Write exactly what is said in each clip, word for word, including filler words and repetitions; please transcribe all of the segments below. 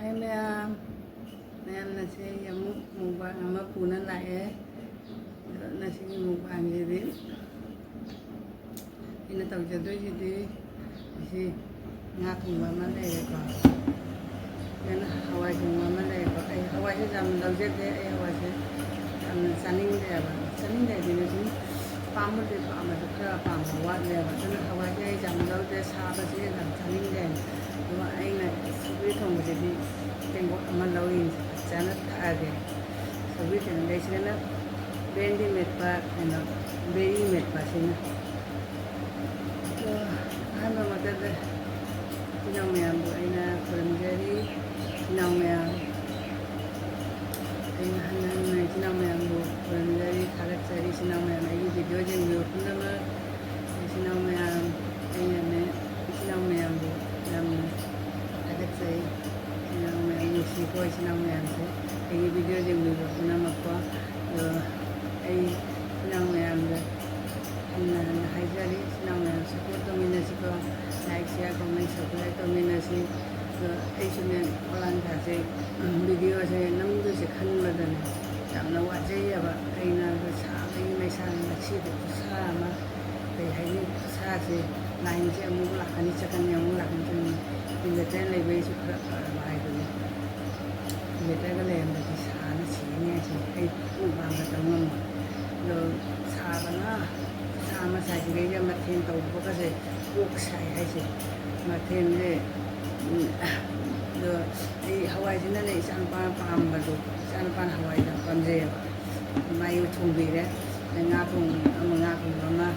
ꯍꯥꯏ ꯃꯌꯥꯝ, ꯃꯌꯥꯝꯅ ꯁꯤ ꯑꯃꯨꯛ ꯃꯨꯛꯕꯥꯡ ꯑꯃ ꯄꯨꯅ ꯂꯥꯛꯑꯦ꯫ ꯑꯗꯣ ꯉꯁꯤꯒꯤ ꯃꯨꯛꯕꯥꯡꯁꯤꯗꯤ ꯑꯩꯅ ꯇꯧꯖꯗꯣꯏꯁꯤꯗꯤ ꯁꯤ ꯉꯥ ꯊꯣꯡꯕ ꯑꯃ ꯂꯩꯔꯦꯀꯣ, ꯑꯗꯨꯅ ꯍꯋꯥꯏ ꯊꯣꯡꯕ ꯑꯃ ꯂꯩꯔꯦꯀꯣ꯫ ꯑꯩ ꯍꯋꯥꯏꯁꯦ ꯌꯥꯝ ꯂꯧꯖꯗꯦ, ꯑꯩ ꯍꯋꯥꯏꯁꯦ ꯌꯥꯝꯅ ꯆꯥꯅꯤꯡꯗꯦꯕ꯫ ꯆꯥꯅꯤꯡꯗꯦ ꯍꯥꯏꯗꯤ ꯁꯨꯝ ꯄꯥꯝꯕꯨꯗꯤ ꯄꯥꯝꯃꯁꯨ ꯈꯔ ꯄꯥꯝꯕ ꯋꯥꯠꯂꯦꯕ꯫ ꯑꯗꯨꯅ ꯍꯋꯥꯏꯁꯦ ꯑꯩ ꯌꯥꯝ ꯂꯧꯗꯦ, ꯁꯥꯕꯁꯦ ꯌꯥꯝ ꯆꯥꯅꯤꯡꯗꯦ꯫ ꯑꯗꯨꯒ ꯑꯩꯅ ꯁꯧꯒ꯭ꯔꯤ ꯊꯣꯡꯕꯁꯤꯗꯤ ꯇꯦꯡꯀꯣꯠ ꯑꯃ ꯂꯧꯔꯤꯅꯤ, ꯐꯖꯅ ꯊꯛꯑꯒꯦ꯫ ꯁꯧꯒ꯭ꯔꯤ ꯊꯣꯡꯕꯗꯩꯁꯤꯗꯅ ꯕꯦꯟꯗꯤ ꯃꯦꯠꯄ, ꯀꯩꯅꯣ, ꯕꯦꯔꯤ ꯃꯦꯠꯄꯁꯤꯅ꯫ ꯑꯗꯣ ꯑꯍꯥꯟꯕ ꯃꯛꯇꯗ ꯏꯆꯤꯟ ꯏꯅꯥꯎ ꯃꯌꯥꯝꯕꯨ ꯑꯩꯅ ꯈꯨꯔꯨꯝꯖꯔꯤ꯫ ꯏꯆꯤꯟ ꯏꯅꯥꯎ ꯃꯌꯥꯝ, ꯑꯩꯅ ꯍꯟꯅ ꯍꯟꯅ ꯏꯆꯤꯟ ꯏꯅꯥꯎ ꯃꯌꯥꯝꯕꯨ ꯈꯨꯔꯨꯝꯖꯔꯤ, ꯊꯥꯒꯠꯆꯔꯤ꯫ ꯏꯆꯤꯟ ꯏꯅꯥꯎ ꯃꯌꯥꯝ, ꯑꯩꯒꯤ ꯚꯤꯗꯤꯑꯣ ꯌꯦꯡꯕꯤꯕ ꯄꯨꯝꯅꯃꯛ, ꯏꯆꯤꯟ ꯏꯅꯥꯎ ꯃꯌꯥꯝ, ꯑꯩꯅꯅꯦ ꯏꯆꯤꯟ ꯏꯅꯥꯎ ꯃꯌꯥꯝꯕꯨ ꯌꯥꯝꯅ ꯊꯥꯒꯠꯆꯩ꯫ ꯏꯆꯤꯟ ꯏꯅꯥꯎ ꯃꯌꯥꯝ ꯅꯨꯡꯁꯤꯀꯣ, ꯏꯆꯤꯟ ꯏꯅꯥꯎ ꯃꯌꯥꯝꯁꯦ, ꯑꯩꯒꯤ ꯚꯤꯗꯤꯑꯣ ꯌꯦꯡꯕꯤꯕ ꯄꯨꯝꯅꯃꯛꯀꯣ꯫ ꯑꯗꯣ ꯑꯩ ꯏꯆꯤꯟ ꯏꯅꯥꯎ ꯃꯌꯥꯝꯗ ꯍꯟꯅ ꯍꯟꯅ ꯍꯥꯏꯖꯔꯤ, ꯏꯆꯤꯟ ꯏꯅꯥꯎ ꯃꯌꯥꯝ ꯁꯞꯄꯣꯔꯠ ꯇꯧꯃꯤꯟꯅꯁꯤꯀꯣ꯫ ꯂꯥꯏꯛ, ꯁꯤꯌꯥꯔ, ꯀꯣꯃꯦꯟ, ꯁꯕꯁꯀ꯭ꯔꯥꯏꯕ ꯇꯧꯃꯤꯟꯅꯁꯤ꯫ ꯑꯗꯣ ꯑꯩꯁꯨꯅꯦ, ꯑꯣꯂꯥꯟ ꯊꯥꯁꯦ ꯚꯤꯗꯤꯑꯣꯁꯦ ꯅꯝꯗꯣꯏꯁꯦ ꯈꯟꯕꯗꯅꯦ ꯌꯥꯝꯅ ꯋꯥꯖꯩꯑꯕ꯫ ꯀꯩꯅꯣ ꯍꯥꯏꯕꯗ ꯁꯥꯕꯒꯤ ꯃꯩꯁꯥꯅ ꯉꯁꯤꯗꯤ ꯈꯨꯠꯁꯥ ꯑꯃ, ꯀꯩ ꯍꯥꯏꯅꯤ, ꯈꯨꯠꯁꯥꯁꯦ ꯂꯥꯏꯟꯁꯦ ꯑꯃꯨꯛ ꯂꯥꯛꯀꯅꯤ ꯆꯠꯀꯅꯤ, ꯑꯃꯨꯛ ꯂꯥꯛꯀꯅꯤ ꯆꯠꯀꯅꯤ꯫ ꯏꯟꯚꯔꯇꯔ ꯂꯩꯕꯩꯁꯨ ꯈꯔ ꯐꯔꯕ ꯍꯥꯏꯗꯨꯅꯤ꯫ ꯏꯟꯚꯔꯇꯔꯒ ꯂꯩꯔꯝꯕꯗꯤ ꯁꯥꯅ ꯁꯤꯅꯤ ꯍꯥꯏꯁꯤꯅꯤ꯫ ꯑꯩ ꯄꯨꯡ ꯄꯥꯡꯒ ꯇꯧ ꯉꯝꯃꯣꯏ꯫ ꯑꯗꯣ ꯁꯥꯕꯅ ꯈꯨꯠꯁꯥ ꯑꯃ ꯁꯥꯏꯁꯤꯗꯩꯗ ꯃꯊꯦꯜ ꯇꯧꯕꯒꯁꯦ ꯀꯣꯛ ꯁꯥꯏ ꯍꯥꯏꯁꯦ꯫ ꯃꯊꯦꯜꯁꯦ, ꯎꯝ, ꯑꯗꯣ ꯑꯩ ꯍꯋꯥꯏꯁꯤꯅꯅꯦ ꯏꯆꯥꯅꯨꯄꯥꯅ ꯄꯥꯝꯕꯗꯣ, ꯏꯆꯥꯅꯨꯄꯥꯅ ꯍꯋꯥꯏꯗ ꯄꯥꯝꯖꯩꯌꯦꯕ꯫ ꯃꯥꯏ ꯊꯣꯡꯕꯤꯔꯦ꯫ ꯑꯗꯩ ꯉꯥ ꯊꯣꯡ ꯑꯃ, ꯉꯥ ꯊꯣꯡꯕ ꯑꯃ,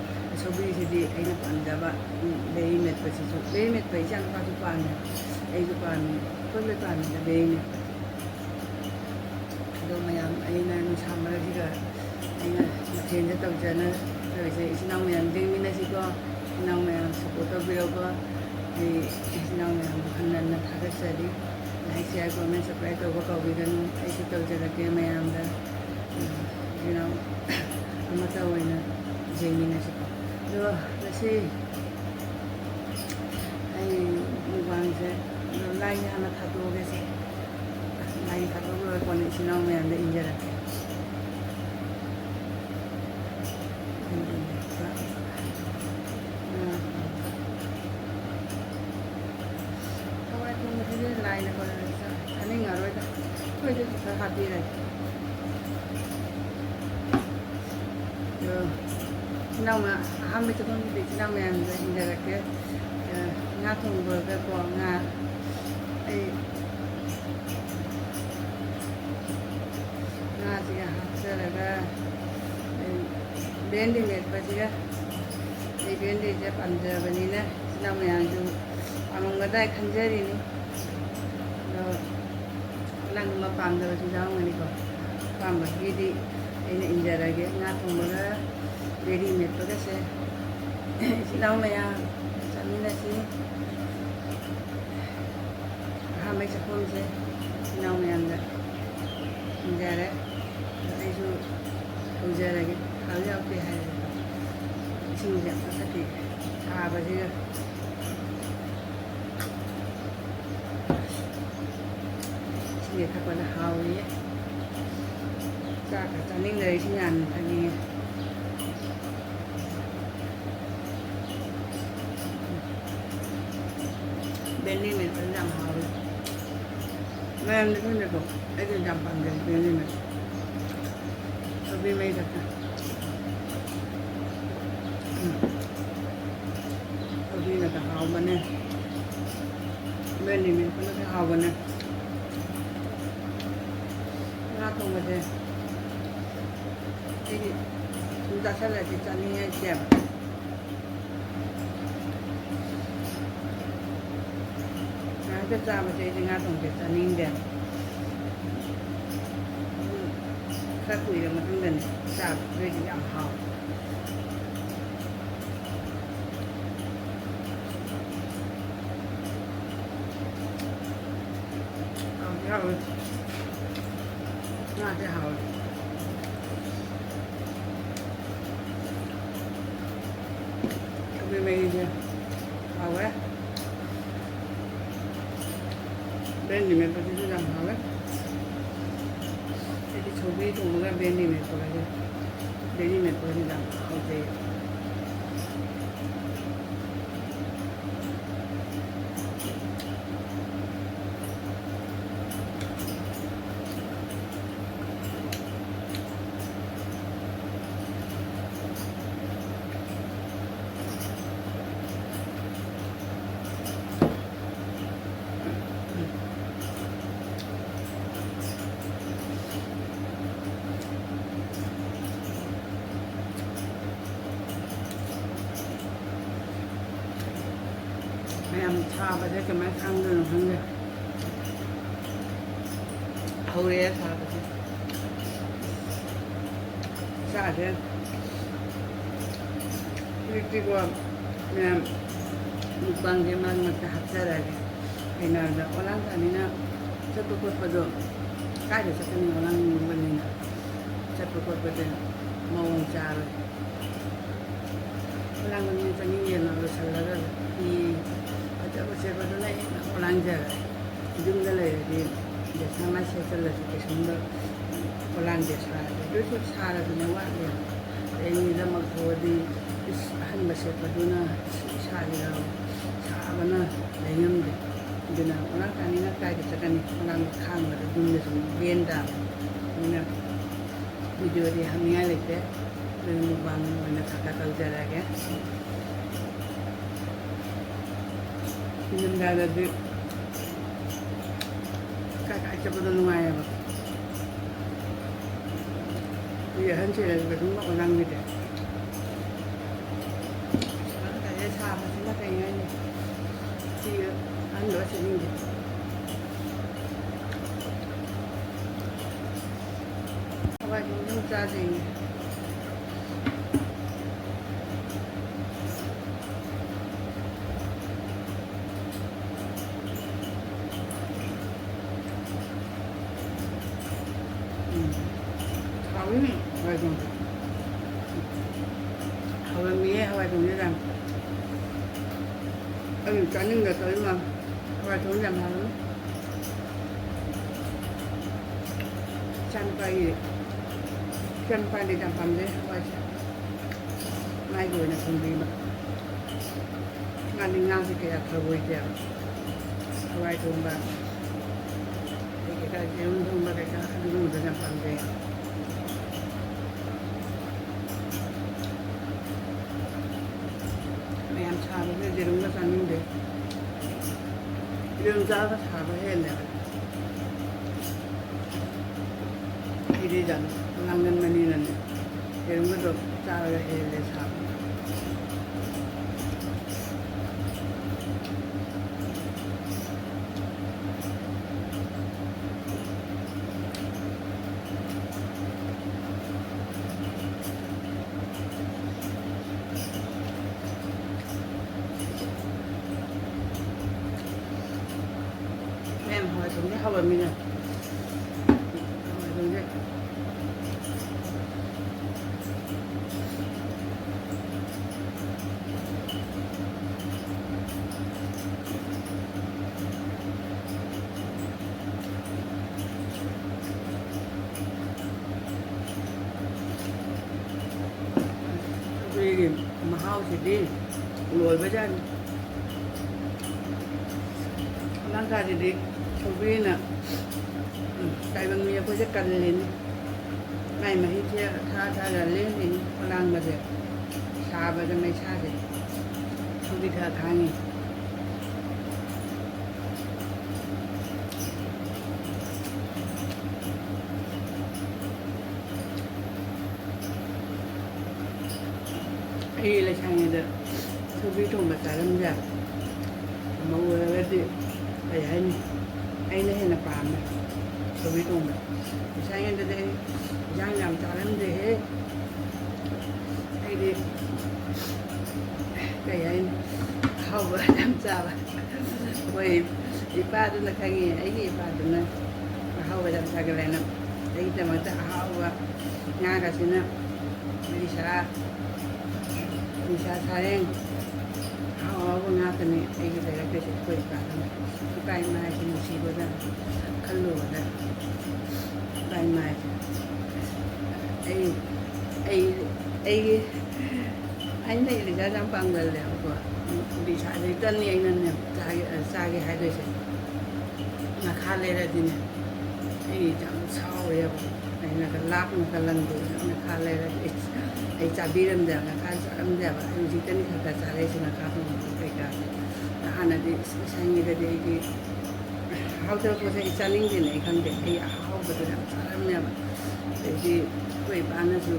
ꯁꯧꯒ꯭ꯔꯤꯁꯤꯗꯤ ꯑꯩꯅ ꯄꯥꯝꯖꯕ, ꯎꯝ, ꯕꯦꯔꯤ ꯃꯦꯠꯄꯁꯤꯁꯨ, ꯕꯦꯔꯤ ꯃꯦꯠꯄ ꯏꯆꯥꯅꯨꯄꯥꯁꯨ ꯄꯥꯝꯃꯦ, ꯑꯩꯁꯨ ꯄꯥꯝꯃꯤ, ꯑꯩꯈꯣꯏ ꯂꯣꯏ ꯄꯥꯝꯃꯤꯗ ꯕꯦꯔꯤ ꯃꯦꯠꯄ꯫ ꯑꯗꯣ ꯃꯌꯥꯝ, ꯑꯩꯅ ꯅꯨꯡꯁꯥ ꯃꯔꯛꯁꯤꯗ ꯑꯩꯅ ꯃꯊꯦꯜꯁꯦ ꯇꯧꯖꯅ ꯇꯧꯔꯤꯁꯦ꯫ ꯏꯆꯤꯟ ꯏꯅꯥꯎ ꯃꯌꯥꯝ ꯌꯦꯡꯃꯤꯟꯅꯁꯤꯀꯣ꯫ ꯏꯆꯤꯟ ꯏꯅꯥꯎ ꯃꯌꯥꯝ ꯁꯞꯄꯣꯔꯠ ꯇꯧꯕꯤꯔꯣꯀꯣ꯫ ꯑꯩ ꯏꯆꯤꯟ ꯏꯅꯥꯎ ꯃꯌꯥꯝꯕꯨ ꯍꯟꯅ ꯍꯟꯅ ꯊꯥꯒꯠꯆꯔꯤ꯫ ꯂꯥꯏꯛ, ꯁꯤꯌꯥꯔ, ꯀꯣꯃꯦꯟ, ꯁꯕꯁꯀ꯭ꯔꯥꯏꯕ ꯇꯧꯕ ꯀꯥꯎꯕꯤꯒꯅꯨ꯫ ꯑꯩꯁꯨ ꯇꯧꯖꯔꯛꯀꯦ ꯃꯌꯥꯝꯗ꯫ ꯎꯝ, ꯏꯆꯤꯟ ꯏꯅꯥꯎ ꯑꯃꯠꯇ ꯑꯣꯏꯅ ꯌꯦꯡꯃꯤꯟꯅꯁꯤꯀꯣ꯫ ꯑꯗꯣ ꯉꯁꯤ ꯑꯩ ꯃꯨꯛꯕꯥꯡꯁꯦ, ꯑꯗꯣ ꯂꯥꯏꯁꯦ ꯍꯥꯟꯅ ꯊꯥꯗꯣꯛꯑꯒꯦꯁꯦ꯫ ꯀꯣꯟꯅ ꯏꯆꯤꯟ ꯏꯅꯥꯎ ꯃꯌꯥꯝꯗ ꯏꯟꯖꯔꯛꯀꯦ꯫ ꯍꯋꯥꯏ ꯊꯣꯡꯕꯁꯤꯗꯤ ꯂꯥꯏꯅ ꯀꯣꯟꯅ ꯆꯥ-, ꯆꯥꯅꯤꯡꯉꯔꯣꯏꯗ꯫ ꯑꯩꯈꯣꯏꯗꯁꯨ ꯈꯔ ꯍꯥꯞꯄꯤꯔꯒꯦ꯫ ꯑꯗꯣ ꯏꯆꯤꯟ ꯏꯅꯥꯎ ꯃ-, ꯑꯍꯥꯟꯕ ꯆꯥꯛꯈꯨꯝꯒꯤꯗꯤ ꯏꯆꯤꯟ ꯏꯅꯥꯎ ꯃꯌꯥꯝꯗ ꯏꯟꯖꯔꯛꯀꯦ꯫ ꯑ, ꯉꯥ ꯊꯣꯡꯕꯒꯀꯣ, ꯉꯥ, ꯑꯩ ꯉꯥꯁꯤꯒ ꯍꯥꯞꯆꯔꯒ, ꯑꯩ ꯕꯦꯟꯗꯤ ꯃꯦꯠꯄꯁꯤꯒ, ꯑꯩ ꯕꯦꯟꯗꯤꯁꯦ ꯄꯥꯝꯖꯕꯅꯤꯅ ꯏꯆꯤꯟ ꯏꯅꯥꯎ ꯃꯌꯥꯝꯁꯨ ꯄꯥꯝꯃꯝꯒꯗ꯭ꯔꯥ ꯍꯥꯏ ꯈꯟꯖꯔꯤꯅꯤ꯫ ꯑꯗꯣ ꯀꯅꯥꯒꯨꯝꯕ ꯄꯥꯝꯗꯕꯁꯨ ꯌꯥꯎꯔꯝꯒꯅꯤꯀꯣ꯫ ꯑꯄꯥꯝꯕꯒꯤꯗꯤ ꯑꯩꯅ ꯏꯟꯖꯔꯒꯦ꯫ ꯉꯥ ꯊꯣꯡꯕꯒ ꯕꯦꯔꯤ ꯃꯦꯠꯄꯒꯁꯦ ꯏꯆꯤꯜ ꯏꯅꯥꯎ ꯃꯌꯥꯝ ꯆꯥꯃꯤꯟꯅꯁꯤ꯫ ꯑꯍꯥꯟꯕꯩ ꯆꯥꯛꯈꯨꯝꯁꯦ ꯏꯆꯤꯜ ꯏꯅꯥꯎ ꯃꯌꯥꯝꯗ ꯏꯟꯖꯔꯦ꯫ ꯑꯗꯣ ꯑꯩꯁꯨ ꯍꯧꯖꯔꯒꯦ꯫ ꯍꯥꯎ ꯌꯥꯎꯗꯦ ꯍꯥꯏꯔꯒ ꯏꯁꯤꯡꯁꯦ ꯌꯥꯝ ꯊꯛꯀꯠꯈꯤꯒꯦ ꯁꯥꯕꯁꯤꯒ꯫ ꯏꯁꯤꯡꯁꯦ ꯊꯛꯄꯗ ꯍꯥꯎꯔꯤꯌꯦ꯫ ꯆꯥꯛꯀ ꯆꯥꯅꯤꯡꯗꯔꯦ, ꯏꯁꯤꯡ ꯍꯥꯟꯅ ꯊꯛꯅꯤꯡꯉꯦ꯫ ꯕꯦꯟꯗꯤ ꯃꯦꯠꯄꯁꯦ ꯌꯥꯝ ꯍꯥꯎꯋꯦ꯫ ꯃꯌꯥꯝꯗꯤ ꯈꯪꯗꯦꯀꯣ, ꯑꯩꯗꯤ ꯌꯥꯝ ꯄꯥꯝꯖꯩ ꯕꯦꯟꯗꯤ ꯃꯦꯠꯄ꯫ ꯊꯕꯤ ꯃꯍꯤ ꯊꯛꯀꯦ꯫ ꯎꯝ꯫ ꯊꯕꯤꯅꯒ ꯍꯥꯎꯕꯅꯦ꯫ ꯕꯦꯟꯗꯤ ꯃꯦꯠꯄꯅꯁꯨ ꯍꯥꯎꯕꯅꯦ꯫ ꯉꯥ ꯊꯣꯡꯕꯁꯦ ꯑꯩꯗꯤ ꯁꯨꯝ ꯆꯥꯁꯜꯂꯗꯤ ꯆꯥꯅꯤꯡꯉꯛꯇꯦꯕ꯫ ꯉꯥꯏꯍꯥꯛꯇ ꯆꯥꯕꯁꯦ ꯑꯩꯗꯤ ꯉꯥ ꯊꯣꯡꯕꯁꯦ ꯆꯥꯅꯤꯡꯗꯦꯕ꯫ ꯑꯗꯨꯝ ꯈꯔ ꯀꯨꯏꯔ ꯃꯇꯨꯡꯗꯅꯦ ꯆꯥꯕ, ꯑꯗꯨꯏꯗꯤ ꯌꯥꯝ ꯍꯥꯎꯋꯦ꯫ ꯍꯥꯎꯗꯤ ꯍꯥꯎꯋꯦ꯫ ꯉꯥꯁꯦ ꯍꯥꯎꯋꯦ꯫ ꯀꯣꯕꯤ ꯃꯍꯤꯁꯦ ꯍꯥꯎꯋꯦ꯫ ꯕꯦꯟꯗꯤ ꯃꯦꯠꯄꯁꯤꯁꯨ ꯌꯥꯝ ꯍꯥꯎꯋꯦ꯫ ꯁꯧꯒ꯭ꯔꯤ ꯊꯣꯡꯕꯒ ꯕꯦꯟꯗꯤ ꯃꯦꯠꯄꯒꯁꯦ, ꯕꯦꯟꯗꯤ ꯃꯦꯠꯄꯒꯁꯦ ꯌꯥꯝ ꯍꯥꯎꯖꯩ꯫ ꯃꯌꯥꯝ ꯁꯥꯕꯁꯦ ꯀꯃꯥꯏꯅ ꯈꯥꯡꯗꯣꯏꯅꯣ ꯈꯪꯗꯦ꯫ ꯍꯧꯔꯛꯑꯦ ꯁꯥꯕꯁꯦ꯫ ꯏꯁꯥꯁꯦ ꯍꯧꯖꯤꯛꯇꯤꯀꯣ ꯃꯌꯥꯝ ꯃꯨꯛꯕꯥꯡꯁꯦ ꯃꯔꯛ ꯃꯔꯛꯇ ꯍꯥꯞꯆꯔꯛꯑꯒꯦ꯫ ꯀꯩꯅꯣꯗ ꯑꯣꯂꯥꯡ ꯊꯥꯅꯤꯅ ꯆꯠꯄ ꯈꯣꯠꯄꯗꯣ ꯀꯥꯏꯗ ꯆꯠꯀꯅꯤ? ꯑꯣꯂꯥꯡꯕꯅꯤꯅ ꯆꯠꯄ ꯈꯣꯠꯄꯗ ꯃꯑꯣꯡ ꯆꯥꯔꯣꯏ꯫ ꯑꯣꯂꯥꯡꯕꯅꯤꯅ ꯆꯠꯅꯤꯡꯉꯦꯅ ꯂꯣꯏꯁꯤꯜꯂꯒ ꯐꯤ ꯐꯖꯕ ꯁꯦꯠꯄꯗꯨꯅ ꯍꯦꯟꯅ ꯑꯣꯂꯥꯡꯖꯔꯦ꯫ ꯌꯨꯝꯗ ꯂꯩꯔꯗꯤ ꯗꯦꯁꯥ ꯃꯥꯏ ꯁꯦꯠꯆꯜꯂꯁꯨ ꯀꯩꯁꯨꯝꯗ ꯄꯣꯂꯥꯡꯁꯦ ꯁꯥꯔꯗꯤ ꯑꯗꯨꯁꯨ ꯁꯥꯔꯗꯅ ꯋꯥꯠꯂꯦꯕ꯫ ꯑꯗꯩ ꯃꯤꯗꯃꯛ ꯊꯣꯛꯑꯗꯤ ꯏꯁ ꯑꯍꯟꯕ ꯁꯦꯠꯄꯗꯨꯅ ꯏꯁꯥꯁꯤꯗ ꯁꯥꯕꯅ ꯂꯩꯉꯝꯗꯦ꯫ ꯑꯗꯨꯅ ꯄꯣꯂꯥꯡ ꯇꯥꯅꯤꯡꯉ ꯀꯥꯏꯗ ꯆꯠꯀꯅꯤ? ꯄꯣꯂꯥꯡꯗꯣ ꯈꯥꯡꯕꯗ ꯌꯨꯝꯗ ꯁꯨꯝ ꯂꯦꯟ ꯇꯥꯕꯅꯤ꯫ ꯑꯗꯨꯅ ꯚꯤꯗꯤꯑꯣꯗꯤ ꯍꯥꯞꯅꯤꯡꯉꯥꯏ ꯂꯩꯇꯦ꯫ ꯑꯗꯨꯅ ꯃꯨꯛꯕꯥꯡ ꯑꯣꯏꯅ ꯈꯔ ꯈꯔ ꯇꯧꯖꯔꯒꯦ꯫ ꯏꯪꯊꯝꯊꯥꯗꯗꯤ ꯀꯥꯏ ꯀꯥꯏ ꯆꯠꯄꯗꯣ ꯅꯨꯡꯉꯥꯏꯌꯦꯕ꯫ ꯑꯩꯈꯣꯏ ꯑꯍꯟꯁꯤꯡꯅꯁꯨ ꯀꯩꯁꯨꯝ ꯃꯈꯣꯟ ꯂꯥꯡꯕꯤꯗꯦ꯫ ꯁꯥꯕꯁꯤꯅ ꯀꯩ ꯍꯥꯏꯅꯤ? ꯁꯤ ꯑꯍꯟꯗꯣ ꯁꯦꯠꯅꯤꯡꯗꯦ꯫ ꯍꯋꯥꯏ ꯊꯣꯡꯕ ꯑꯗꯨꯝ ꯆꯥꯖꯩꯌꯦ꯫ ꯎꯝ꯫ ꯍꯥꯎꯋꯤꯅꯦ ꯍꯋꯥꯏ ꯊꯣꯡꯕ꯫ ꯍꯥꯎꯔꯝꯃꯤꯌꯦ ꯍꯋꯥꯏ ꯊꯣꯡꯕꯁꯦ ꯌꯥꯝ꯫ ꯑꯩꯅ ꯆꯥꯅꯤꯡꯗ ꯆꯥꯅꯤꯡ ꯃꯥꯜꯂꯦ꯫ ꯍꯋꯥꯏ ꯊꯣꯡꯕ ꯌꯥꯝ ꯍꯥꯎꯋꯤ꯫ ꯏꯆꯥꯅꯨꯄꯥꯒꯤ, ꯏꯆꯥꯅꯨꯄꯥꯗꯤ ꯌꯥꯝ ꯄꯥꯝꯖꯩ ꯍꯋꯥꯏꯁꯦ꯫ ꯃꯥꯒꯤ ꯑꯣꯏꯅ ꯊꯣꯡꯕꯤꯕ꯫ ꯃꯥꯗꯤ ꯉꯥꯁꯦ ꯀꯌꯥ ꯊꯧꯑꯣꯏꯗꯦꯕ꯫ ꯍꯋꯥꯏ ꯊꯣꯡꯕ, ꯑꯗꯩ ꯀꯩꯀꯥ, ꯌꯦꯔꯨꯝ ꯊꯣꯡꯕ ꯀꯩꯀꯥ, ꯑꯗꯨꯒꯨꯝꯕꯗꯣ ꯌꯥꯝ ꯄꯥꯝꯖꯩ꯫ ꯃꯌꯥꯝ ꯁꯥꯕꯁꯦ ꯌꯦꯔꯨꯝꯒ ꯆꯥꯅꯤꯡꯗꯦ꯫ ꯌꯦꯔꯨꯝ ꯆꯥꯔꯒ ꯁꯥꯕ ꯍꯦꯜꯂꯦꯕ꯫ ꯑꯩꯗꯤ ꯌꯥꯝ ꯂꯥꯡꯒꯟꯕꯅꯤꯅꯅꯦ, ꯌꯦꯔꯨꯝꯒꯗꯣ ꯆꯥꯔꯒ ꯍꯦꯜꯂꯦ ꯁꯥꯕ꯫ ꯃꯌꯥꯝ ꯍꯋꯥꯏ ꯊꯣꯡꯕ ꯍꯥꯎꯔꯝꯃꯤꯅꯦ꯫ ꯍꯋꯥꯏ ꯊꯣꯡꯕ꯫ ꯁꯧꯒ꯭ꯔꯤꯒꯤ ꯃꯍꯥꯎꯁꯤꯗꯤ ꯂꯣꯏꯕꯖꯥꯠꯅꯤ꯫ ꯂꯥꯡꯈꯥꯁꯤꯗꯤ ꯁꯧꯒ꯭ꯔꯤꯅ, ꯎꯝ, ꯇꯥꯏꯕꯪ ꯃꯤ ꯑꯩꯈꯣꯏꯁꯦ ꯀꯜꯂꯤꯅꯤ꯫ ꯃꯥꯏ ꯃꯍꯤꯛꯁꯦ ꯊꯥ ꯊꯥꯗ ꯂꯦꯡꯗꯣꯏꯅꯤ꯫ ꯈꯣꯂꯥꯡꯕꯁꯦ ꯁꯥꯕꯗ ꯃꯩꯁꯥꯁꯦ ꯁꯧꯒ꯭ꯔꯤ ꯊꯥ ꯈꯥꯡꯉꯤ꯫ ꯑꯩ ꯂꯩꯁꯥꯔꯤꯉꯩꯗ ꯁꯧꯒ꯭ꯔꯤ ꯊꯣꯡꯕ ꯆꯥꯔꯝꯗꯦ꯫ ꯃꯧ ꯑꯣꯏꯔꯒꯗꯤ ꯀꯩ ꯍꯥꯏꯅꯤ? ꯑꯩꯅ ꯍꯦꯟꯅ ꯄꯥꯝꯃꯦ ꯁꯧꯒ꯭ꯔꯤ ꯊꯣꯡꯕ꯫ ꯂꯩꯁꯥꯔꯤꯉꯩꯗꯗꯤ ꯑꯩ ꯏꯟꯖꯥꯡ ꯌꯥꯝ ꯆꯥꯔꯝꯗꯦꯍꯦ꯫ ꯑꯩꯗꯤ ꯀꯩ ꯍꯥꯏꯅꯤ? ꯑꯍꯥꯎꯕ ꯌꯥꯝ ꯆꯥꯕ꯫ ꯑꯩꯈꯣꯏ ꯏꯄꯥꯗꯨꯅ ꯈꯪꯉꯤ, ꯑꯩꯒꯤ ꯏꯄꯥꯗꯨꯅ ꯑꯍꯥꯎꯕ ꯌꯥꯝ ꯆꯥꯒꯜꯂꯦꯅ ꯑꯩꯒꯤꯗꯃꯛꯇ ꯑꯍꯥꯎꯕ ꯉꯥꯒꯁꯤꯅ ꯎꯔꯤꯁꯥ, ꯎꯔꯤꯁꯥ ꯁꯥꯔꯦꯡ, ꯑꯍꯥꯎ ꯑꯍꯥꯎꯕ ꯉꯥꯛꯇꯅꯤ ꯑꯩꯒꯤ ꯂꯩꯔꯛꯇꯣꯏꯁꯦ꯫ ꯑꯩꯈꯣꯏ ꯏꯄꯥꯗꯨꯅ, ꯏꯄꯥ ꯏꯃꯥ ꯍꯥꯏꯁꯦ ꯅꯨꯡꯁꯤꯕꯖꯥꯠꯅꯤ꯫ ꯈꯜꯂꯨꯕꯗ ꯏꯄꯥ ꯏꯃꯥꯁꯦ, ꯑꯩ ꯑꯩ ꯑꯩꯒꯤ ꯑꯩꯅ ꯏꯂꯤꯖꯥꯁꯦ ꯌꯥꯝ ꯄꯥꯝꯒꯜꯂꯦꯕꯀꯣ꯫ ꯏꯂꯤꯖꯥꯁꯦ ꯈꯛꯇꯅꯤ ꯑꯩꯅꯅꯦ ꯆꯥꯒꯦ ꯆꯥꯒꯦ ꯍꯥꯏꯗꯣꯏꯁꯦ꯫ ꯉꯥꯈꯥ ꯂꯩꯔꯗꯤꯅꯦ ꯑꯩ ꯌꯥꯝ ꯁꯥꯎꯋꯦꯕ꯫ ꯑꯩꯅꯒ ꯂꯥꯞꯅꯒ ꯂꯪꯗꯣꯏꯅ ꯉꯥꯈꯥ ꯂꯩꯔꯗꯤ ꯑꯩ ꯑꯩ ꯆꯥꯕꯤꯔꯝꯗꯦꯕ, ꯉꯥꯈꯥ ꯆꯥꯔꯝꯗꯦꯕ꯫ ꯑꯩ ꯍꯧꯖꯤꯛꯇꯅꯤ ꯈꯔ ꯈꯔ ꯆꯥꯔꯛꯏꯁꯦ ꯉꯥꯈꯥ ꯊꯣꯡꯕ ꯀꯩꯀꯥꯁꯦ꯫ ꯍꯥꯟꯅꯗꯤ ꯏꯁ ꯏꯁꯥꯉꯩꯗꯗꯤ ꯑꯩꯗꯤ ꯍꯥꯎꯇꯕ ꯄꯣꯠꯁꯦ ꯑꯩ ꯆꯥꯅꯤꯡꯗꯦꯅ ꯑꯩ ꯈꯪꯗꯦ꯫ ꯑꯩ ꯑꯍꯥꯎꯕꯗꯣ ꯌꯥꯝ ꯆꯥꯔꯝꯃꯦꯕ꯫ ꯑꯗꯩꯗꯤ ꯑꯩꯈꯣꯏ ꯏꯄꯥꯅꯁꯨ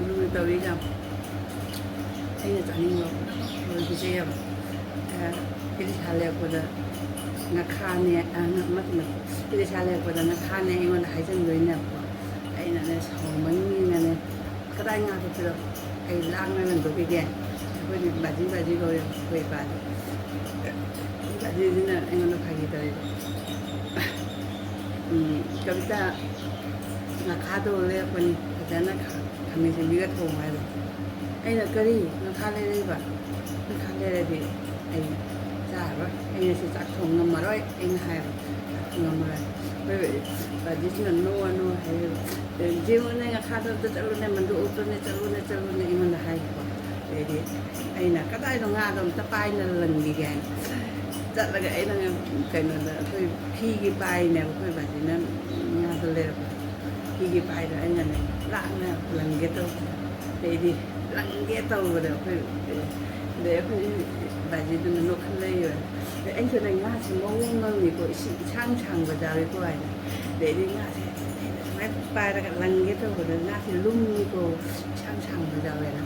ꯂꯨꯅ ꯇꯧꯔꯤꯒ ꯑꯩꯅ ꯆꯥꯅꯤꯡꯕ ꯄꯨꯝꯅꯃꯛ ꯂꯣꯏ ꯄꯤꯖꯩꯑꯕ꯫ ꯑ, ꯏꯂꯤꯁꯥ ꯂꯩꯔꯛꯄꯗ ꯉꯥꯈꯥꯅꯦ, ꯑ, ꯅ-, ꯅꯠꯇꯦ, ꯅꯠꯇꯦ, ꯏꯂꯤꯁꯥ ꯂꯩꯔꯛꯄꯗ ꯉꯥꯈꯥꯅꯦ ꯑꯩꯉꯣꯟꯗ ꯍꯥꯏꯖꯤꯟꯗꯣꯏꯅꯦꯕꯀꯣ꯫ ꯑꯩꯅꯅꯦ ꯁꯥꯎꯃꯟꯒꯤꯅꯅꯦ, "ꯀꯗꯥꯏ ꯉꯥꯗꯣ ꯄꯤꯔꯛꯑꯣ, ꯑꯩ ꯂꯥꯛꯅ ꯂꯪꯊꯣꯛꯈꯤꯒꯦ"꯫ ꯑꯩꯈꯣꯏꯗꯤ ꯕꯥꯖꯤ ꯕꯥꯖꯤ ꯀꯧꯔꯦꯕ ꯑꯩꯈꯣꯏ ꯏꯄꯥꯗꯣ꯫ ꯕꯥꯖꯤꯁꯤꯅ ꯑꯩꯉꯣꯟꯗ ꯐꯥꯒꯤ ꯇꯧꯔꯤꯕ꯫ ꯎꯝ, "ꯀꯕꯤꯇꯥ, ꯉꯥꯈꯥꯗꯣ ꯂꯩꯔꯛꯄꯅꯤ, ꯐꯖꯅ ꯈꯥ-, ꯈꯥꯃꯦꯟ ꯑꯁꯤꯟꯕꯤꯒ ꯊꯣꯡꯉꯣ" ꯍꯥꯏꯕ꯫ ꯑꯩꯅ, "ꯀꯔꯤ? ꯉꯥꯈꯥ ꯂꯩꯔꯛꯏꯕ? ꯉꯥꯈꯥ ꯂꯩꯔꯗꯤ ꯑꯩ ꯆꯥꯔꯔꯣꯏ, ꯑꯩ ꯉꯁꯤ ꯆꯥꯛ ꯊꯣꯡ ꯉꯝꯃꯔꯣꯏ" ꯑꯩꯅ ꯍꯥꯏꯕ꯫ "ꯆꯥꯛ ꯊꯣꯡ ꯉꯝꯃꯔꯣꯏ"꯫ ꯑꯩꯈꯣꯏ ꯕꯥꯖꯤꯁꯤꯅ ꯅꯣꯛꯑ ꯅꯣꯛꯑ ꯍꯥꯏꯔꯤꯕ, "ꯌꯦꯡꯉꯨꯅꯦ, ꯉꯥꯈꯥꯗꯣ ꯑꯝꯇ ꯆꯠꯂꯨꯅꯦ, ꯃꯟꯗꯨ ꯑꯣꯛꯇꯣꯅꯦ, ꯆꯠꯂꯨꯅꯦ, ꯆꯠꯂꯨꯅꯦ" ꯑꯩꯉꯣꯟꯗ ꯍꯥꯏꯕꯀꯣ꯫ ꯑꯗꯩꯗꯤ ꯑꯩꯅ, "ꯀꯗꯥꯏꯗꯅꯣ ꯉꯥꯗꯣ ꯑꯝꯇ ꯄꯥꯏꯅ ꯂꯪꯈꯤꯒꯦ" ꯍꯥꯏꯅ ꯆꯠꯂꯒ ꯑꯩꯅ ꯀꯩꯅꯣꯗ ꯑꯩꯈꯣꯏ ꯐꯤꯒꯤ ꯄꯥꯏꯅꯦꯕ ꯑꯩꯈꯣꯏ ꯕꯥꯖꯤꯅ ꯉꯥꯗꯣ ꯂꯩꯔꯛꯄꯗꯣ꯫ ꯐꯤꯒꯤ ꯄꯥꯏꯗꯣ ꯑꯩꯅꯅꯦ ꯂꯥꯛꯅ ꯂꯪꯒꯦ ꯇꯧꯕꯗ, ꯑꯗꯩꯗꯤ ꯂꯪꯒꯦ ꯇꯧꯕꯗ ꯑꯩꯈꯣꯏ, ꯑꯗꯩ ꯑꯩꯈꯣꯏ ꯕꯥꯖꯤꯗꯨꯅ ꯅꯣꯛꯈꯠꯂꯛꯏꯕ꯫ ꯑꯗꯩ ꯑꯩꯁꯨꯅꯦ, "ꯉꯥꯁꯦ ꯃꯑꯣꯡ ꯑꯃꯅꯤꯀꯣ, ꯏꯁꯤꯡ ꯏꯁꯥꯡ ꯁꯥꯡꯕ ꯌꯥꯎꯋꯤꯀꯣ" ꯍꯥꯏꯅ꯫ ꯑꯗꯩꯗꯤ ꯉꯥꯁꯦ ꯑꯩꯅ ꯁꯨꯃꯥꯏꯅ ꯄꯥꯏꯔꯒ ꯂꯪꯒꯦ ꯇꯧꯕꯗ ꯉꯥꯁꯦ ꯂꯨꯝꯃꯤꯀꯣ, ꯏꯁꯥꯡ ꯁꯥꯡꯕ ꯌꯥꯎꯋꯦꯅ꯫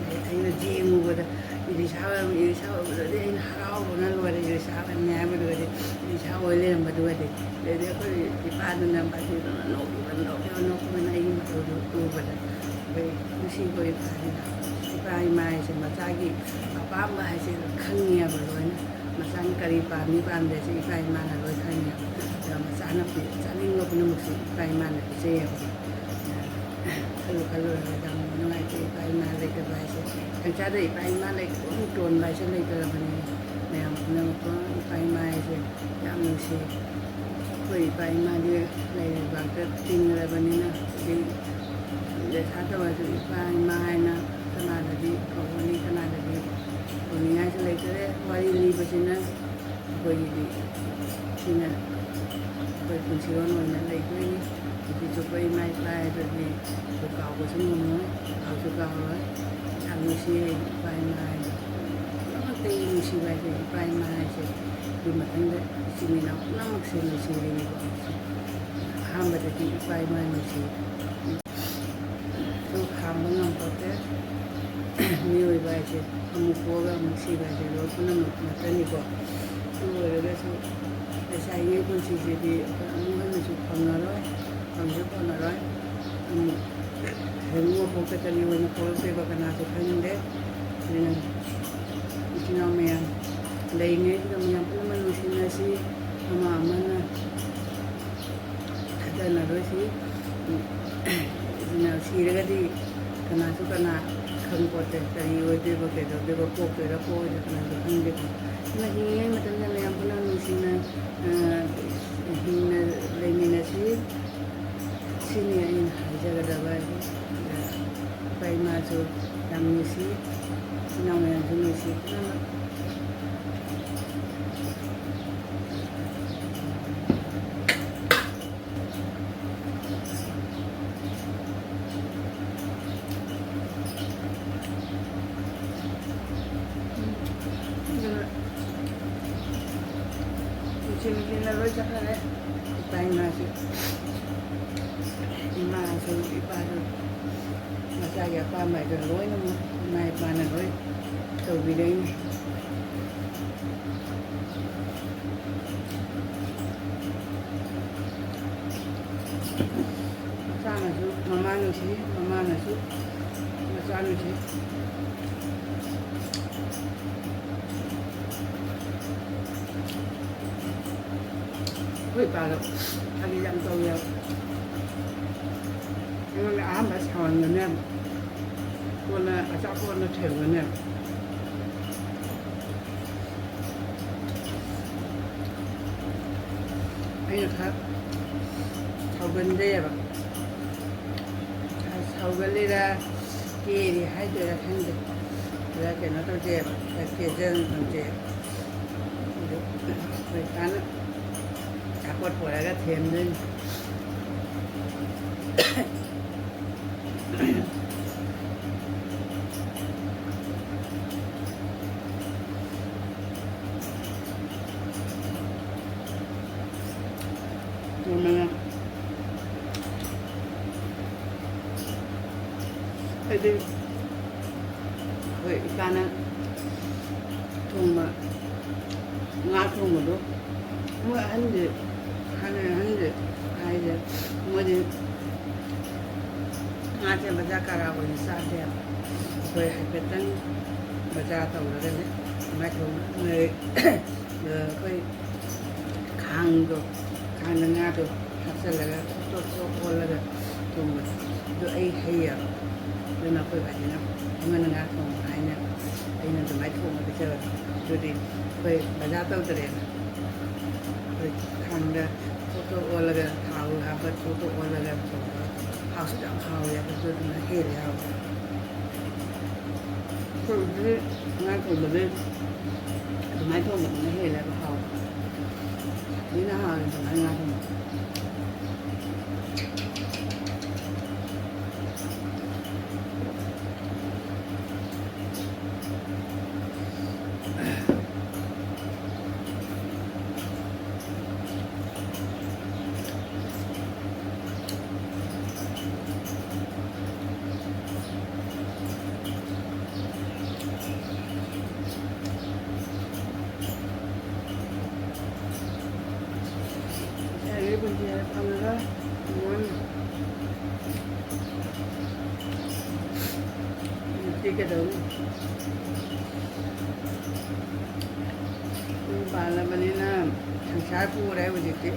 ꯑꯗꯩ ꯑꯩꯅ ꯌꯦꯡꯉꯨꯕꯗ ꯏꯂꯤꯁꯥ ꯑꯣꯏꯔꯝꯃꯤ꯫ ꯏꯂꯤꯁꯥ ꯑꯣꯏꯕꯗꯨꯗꯤ ꯑꯩꯅ ꯍꯔꯥꯎꯕꯅ ꯂꯣꯏꯔꯦ꯫ ꯏꯂꯤꯁꯥ ꯑꯣꯏꯔꯝꯃꯤ ꯍꯥꯏꯕꯗꯨꯒꯗꯤ ꯏꯂꯤꯁꯥ ꯑꯣꯏ ꯂꯩꯔꯝꯕꯗꯨꯒꯗꯤ꯫ ꯑꯗꯩꯗꯤ ꯑꯩꯈꯣꯏ ꯏꯄꯥꯗꯨꯅ ꯕꯥꯖꯤꯗꯨꯅ ꯅꯣꯛꯈꯤꯕ, ꯅꯣꯛꯈꯤꯕ, ꯅꯣꯛꯈꯤꯕꯅ ꯑꯩꯒꯤ ꯃꯇꯧꯗꯨ ꯎꯕꯗ ꯑꯩꯈꯣꯏ ꯅꯨꯡꯁꯤꯕ ꯏꯄꯥꯅꯤꯅ, ꯏꯄꯥ ꯏꯃꯥ ꯍꯥꯏꯁꯦ ꯃꯆꯥꯒꯤ ꯑꯄꯥꯝꯕ ꯍꯥꯏꯁꯦ ꯈꯪꯉꯦꯕ ꯂꯣꯏꯅ꯫ ꯃꯆꯥꯅ ꯀꯔꯤ ꯄꯥꯝꯃꯤ ꯄꯥꯝꯗꯦꯁꯦ ꯏꯄꯥ ꯏꯃꯥꯅ ꯂꯣꯏ ꯈꯪꯉꯦꯕ꯫ ꯑꯗ ꯃꯆꯥꯅ ꯄꯤ-, ꯆꯥꯅꯤꯡꯕ ꯄꯨꯝꯅꯃꯛꯁꯨ ꯏꯄꯥ ꯏꯃꯥꯅ ꯄꯤꯖꯩꯌꯦꯕ꯫ ꯈꯜꯂꯨ ꯈꯜꯂꯨꯔꯒ ꯌꯥꯝ ꯅꯨꯡꯉꯥꯏꯇꯦ꯫ ꯏꯄꯥ ꯏꯃꯥ ꯂꯩꯇꯕ ꯍꯥꯏꯁꯦ, ꯈꯪꯆꯥꯗ ꯏꯄꯥ ꯏꯃꯥ ꯂꯩꯇꯕ ꯑꯃꯨꯛ ꯇꯣꯟꯕ ꯍꯥꯏꯁꯦ ꯂꯩꯇ꯭ꯔꯕꯅꯤ꯫ ꯃꯌꯥꯝ ꯄꯨꯝꯅꯃꯛꯀ ꯏꯄꯥ ꯏꯃꯥ ꯍꯥꯏꯁꯦ ꯌꯥꯝ ꯅꯨꯡꯁꯤ꯫ ꯏꯄꯥ ꯏꯃꯥꯗꯤ ꯂꯩꯕꯥꯛꯇ ꯇꯤꯟꯈ꯭ꯔꯕꯅꯤꯅ ꯍꯧꯖꯤꯛ ꯗꯁꯥ ꯇꯧꯔꯁꯨ ꯏꯄꯥ ꯏꯃꯥ ꯍꯥꯏꯅ ꯀꯅꯥꯗꯗꯤ ꯀꯧꯒꯅꯤ, ꯀꯅꯥꯗꯗꯤ ꯀꯧꯅꯤꯡꯉꯥꯏꯁꯨ ꯂꯩꯇꯔꯦ꯫ ꯋꯥꯔꯤ ꯂꯤꯕꯁꯤꯅ ꯑꯩꯈꯣꯏꯒꯤꯗꯤ ꯁꯤꯅ ꯑꯩꯈꯣꯏ ꯄꯨꯟꯁꯤꯔꯣꯜ ꯑꯣꯏꯅ ꯂꯩꯗꯣꯏꯅꯤ꯫ ꯄꯨꯟꯁꯤ ꯆꯨꯞꯄ ꯏꯃꯥ ꯏꯄꯥ ꯍꯥꯏꯕꯗꯤ ꯑꯩꯈꯣꯏ ꯀꯥꯎꯕꯁꯨ ꯉꯝꯃꯣꯏ, ꯀꯥꯎꯁꯨ ꯀꯥꯎꯔꯣꯏ꯫ ꯌꯥꯝ ꯅꯨꯡꯁꯤꯌꯦ ꯏꯄꯥ ꯏꯃꯥ ꯍꯥꯏꯁꯦ꯫ ꯄꯨꯝꯅꯃꯛꯇꯒꯤ ꯅꯨꯡꯁꯤꯕ ꯍꯥꯏꯁꯦ ꯏꯄꯥ ꯏꯃꯥ ꯍꯥꯏꯁꯦ꯫ ꯑꯗꯨ ꯃꯊꯪꯗ ꯏꯆꯤꯟ ꯏꯅꯥꯎ ꯄꯨꯝꯅꯃꯛꯁꯦ ꯅꯨꯡꯁꯤꯔꯤꯅꯤꯀꯣ꯫ ꯑꯍꯥꯟꯕꯗꯗꯤ ꯏꯄꯥ ꯏꯃꯥ ꯅꯨꯡꯁꯤ꯫ ꯑꯗꯨ ꯈꯥꯝꯕ ꯉꯝꯄꯣꯠꯇꯦ꯫ ꯃꯤꯑꯣꯏꯕ ꯍꯥꯏꯁꯦ ꯑꯃꯨꯛ ꯄꯣꯛꯑꯒ ꯑꯃꯨꯛ ꯁꯤꯕ ꯍꯥꯏꯁꯦ ꯂꯣꯏ ꯄꯨꯝꯅꯃꯛ ꯅꯠꯇꯅꯤꯀꯣ꯫ ꯑꯗꯨ ꯑꯣꯏꯔꯒꯁꯨ ꯂꯩꯁꯥꯔꯤꯉꯩ ꯄꯨꯟꯁꯤꯁꯤꯗꯤ ꯑꯩꯈꯣꯏ ꯑꯃꯨꯛ ꯍꯟꯅꯁꯨ ꯐꯪꯉꯔꯣꯏ, ꯐꯪꯁꯨ ꯐꯪꯉꯔꯣꯏ꯫ ꯑꯃꯨꯛ ꯍꯦꯟꯅ ꯄꯣꯛꯇ ꯀꯔꯤ ꯑꯣꯏꯅ ꯄꯣꯛꯂꯛꯇꯣꯏꯕ ꯀꯅꯥꯁꯨ ꯈꯪꯗꯦ꯫ ꯑꯗꯨꯅ ꯏꯆꯤꯟ ꯏꯅꯥꯎ ꯃꯌꯥꯝ ꯂꯩꯔꯤꯉꯩꯁꯤꯗ ꯃꯌꯥꯝ ꯄꯨꯝꯅꯃꯛ ꯅꯨꯡꯁꯤꯅꯁꯤ, ꯑꯃ ꯑꯃꯅ ꯈꯠꯇꯅꯔꯣꯏꯁꯤ꯫ ꯑꯗꯨꯅ ꯁꯤꯔꯒꯗꯤ ꯀꯅꯥꯁꯨ ꯀꯅꯥ ꯈꯪꯄꯣꯠꯇꯦ, ꯀꯔꯤ ꯑꯣꯏꯗꯣꯏꯕ, ꯀꯩꯗꯧꯗꯣꯏꯕ, ꯄꯣꯛꯇꯣꯏꯔꯥ ꯄꯣꯛꯑꯣꯏꯗꯣꯏꯔꯥ ꯀꯅꯥꯁꯨ ꯈꯪꯗꯦꯀꯣ꯫ ꯑꯗꯨꯅ ꯍꯤꯡꯉꯤꯉꯩ ꯃꯇꯝꯗ ꯃꯌꯥꯝ ꯄꯨꯝꯅꯃꯛ ꯅꯨꯡꯁꯤꯅ, ꯑ, ꯍꯤꯡꯅ ꯂꯩꯃꯤꯟꯅꯁꯤ꯫ ꯁꯤꯅꯤ ꯑꯩꯅ ꯍꯥꯏꯖꯒꯗꯕ ꯍꯥꯏꯕꯨ꯫ ꯑꯗ ꯏꯄꯥ ꯏꯃꯥꯁꯨ ꯌꯥꯝ ꯅꯨꯡꯁꯤ, ꯏꯆꯤꯟ ꯏꯅꯥꯎ ꯃꯌꯥꯝꯁꯨ ꯅꯨꯡꯁꯤ ꯄꯨꯝꯅꯃꯛ꯫ ꯑꯗꯨꯅ ꯅꯨꯡꯁꯤ ꯅꯨꯡꯁꯤꯅ ꯂꯣꯏ ꯆꯠꯈ꯭ꯔꯦ꯫ ꯏꯄꯥ ꯏꯃꯥꯁꯨ, ꯏꯃꯥꯁꯨ ꯏꯄꯥꯁꯨ ꯃꯆꯥꯒꯤ ꯑꯄꯥꯝꯕ ꯍꯥꯏꯗꯣ ꯂꯣꯏꯅꯃꯛ ꯏꯃꯥ ꯏꯄꯥꯅ ꯂꯣꯏ ꯇꯧꯕꯤꯔꯛꯏꯅꯤ꯫ ꯃꯆꯥꯅꯁꯨ ꯃꯃꯥ ꯅꯨꯡꯁꯤ, ꯃꯃꯥꯅꯁꯨ ꯃꯆꯥ ꯅꯨꯡꯁꯤ꯫ ꯑꯩꯈꯣꯏ ꯏꯄꯥꯗꯣ ꯐꯥꯒꯤ ꯌꯥꯝ ꯇꯧꯋꯦꯕ꯫ ꯑꯩꯉꯣꯟꯗ ꯑꯍꯥꯟꯕ ꯁꯥꯎꯍꯟꯒꯅꯦꯕ, ꯀꯣꯟꯅ ꯑꯆꯥꯄꯣꯠꯅ ꯊꯦꯝꯒꯅꯦꯕ꯫ ꯑꯩꯅ ꯈꯔ ꯁꯥꯎꯒꯟꯗꯦꯕ꯫ ꯈꯔ ꯁꯥꯎꯒꯜꯂꯤꯔ ꯀꯦꯔꯤ ꯍꯥꯏꯗꯣꯏꯔꯥ ꯈꯪꯗꯦ꯫ ꯈꯔ ꯀꯩꯅꯣ ꯇꯧꯗꯦꯕ, ꯈꯔ ꯀꯦꯖꯅ ꯇꯧꯖꯩꯕ꯫ ꯑꯗꯨ ꯑꯩꯈꯣꯏ ꯏꯄꯥꯅ ꯑꯆꯥꯄꯣꯠ ꯄꯨꯔꯒ ꯊꯦꯝꯗꯣꯏꯅꯤ꯫ ꯅꯣꯡꯃꯅ ꯍꯥꯏꯗꯤ ꯑꯩꯈꯣꯏ ꯏꯄꯥꯅ ꯊꯣꯡꯕ ꯉꯥ ꯊꯣꯡꯕꯗꯣ, ꯃꯣꯏ ꯑꯍꯟꯗꯤ, ꯍꯥꯟꯅ ꯑꯍꯟꯗꯤ ꯍꯥꯏꯁꯦ, ꯃꯣꯏꯗꯤ ꯉꯥꯁꯦ ꯕꯖꯥꯔ ꯀꯔꯥ ꯑꯣꯏꯅ ꯆꯥꯗꯦꯕ꯫ ꯑꯩꯈꯣꯏ ꯍꯥꯏꯐꯦꯠꯇꯪ ꯕꯖꯥꯔ ꯇꯧꯔꯒꯅꯦ ꯑꯗꯨꯃꯥꯏꯅ ꯊꯣꯡ-, ꯑꯩꯈꯣꯏ ꯈꯥꯡꯗꯣ, ꯈꯥꯡꯗ ꯉꯥꯗꯣ ꯍꯥꯞꯆꯤꯜꯂꯒ ꯆꯣꯠ ꯆꯣꯠ ꯑꯣꯜꯂꯒ ꯊꯣꯡꯕꯗꯣ, ꯑꯗꯨ ꯑꯩ ꯍꯩꯌꯦꯕ꯫ ꯑꯗꯨꯅ ꯑꯩꯈꯣꯏ ꯕꯥꯁꯤꯅ ꯑꯩꯉꯣꯟꯗ ꯉꯥ ꯊꯣꯡꯕ ꯍꯥꯏꯅ ꯑꯩꯅ ꯑꯗꯨꯃꯥꯏꯅ ꯊꯣꯡꯉ ꯄꯤꯖꯕꯗꯣ꯫ ꯑꯗꯨꯗꯤ ꯑꯩꯈꯣꯏ ꯕꯖꯥꯔ ꯇꯧꯗ꯭ꯔꯦꯅ꯫ ꯑꯩꯈꯣꯏ ꯈꯥꯡꯗ ꯆꯣꯠ ꯆꯣꯠ ꯑꯣꯜꯂꯒ ꯊꯥꯎ ꯍꯥꯞꯄ ꯆꯣꯠ ꯆꯣꯠ ꯑꯣꯜꯂꯒ ꯊꯣꯡꯕ ꯍꯥꯎꯁꯨ ꯌꯥꯝ ꯍꯥꯎꯋꯦ꯫ ꯑꯗꯨꯗꯨꯅ ꯍꯦꯜꯂꯦ ꯍꯥꯎꯕ꯫ ꯑꯩꯈꯣꯏ ꯍꯧꯖꯤꯛ ꯉꯥ ꯊꯣꯡꯕꯁꯦ ꯑꯗꯨꯃꯥꯏꯅ ꯊꯣꯡꯕꯗꯨꯅ ꯍꯦꯜꯂꯦꯕ ꯍꯥꯎꯕ꯫ ꯊꯤꯅ ꯍꯥꯎꯋꯦ ꯑꯗꯨꯃꯥꯏꯅ ꯉꯥ ꯊꯣꯡꯕ꯫ ꯉꯁꯥꯏꯒꯤ ꯄꯨꯟꯁꯤ ꯍꯥꯏꯕ ꯐꯪꯉꯔꯣꯏ꯫ ꯅꯨꯡꯉꯥꯏꯅ꯫ ꯍꯧꯖꯤꯛꯇꯤ ꯀꯩꯗꯧꯅꯤ? ꯌꯨꯝ ꯄꯥꯜꯂꯕꯅꯤꯅ ꯁꯪꯁꯥꯔ ꯄꯨꯔꯦ ꯍꯧꯖꯤꯛꯇꯤ꯫